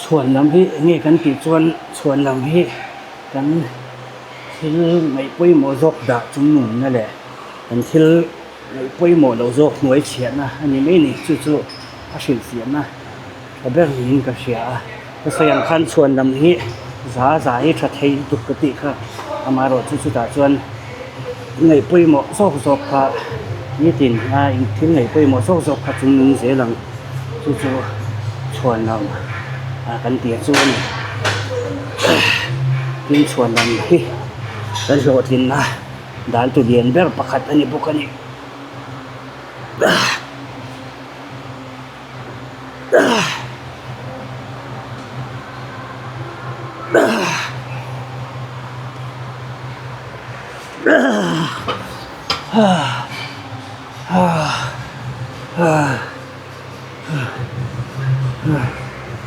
Chhuan lam hi eng nge kan tih chuan chhuan lam hi kan thil ngaih pawimawh zawk dah chung nunna leh kan thil ngaih pawimawh loh zawk hnuai chhiahna a ni mai a ni. Chu chu a hrilhfiahna tha ber niin ka hria a. Ka sawi ang khan chhuan lam hi za za hi tha thei lutuk ka tih kha amaherawh chu chutah chuan ngaih pawimawh zawk zawk kha nitin a thil ngaih pawimawh zawk zawk kha chung nung zel ang. Chu chu chhuan lam ah kan tih chu a ni tin chhuan lam hi kan hlawhtlinna dal tu lian ber pakhat a ni bawk a ni.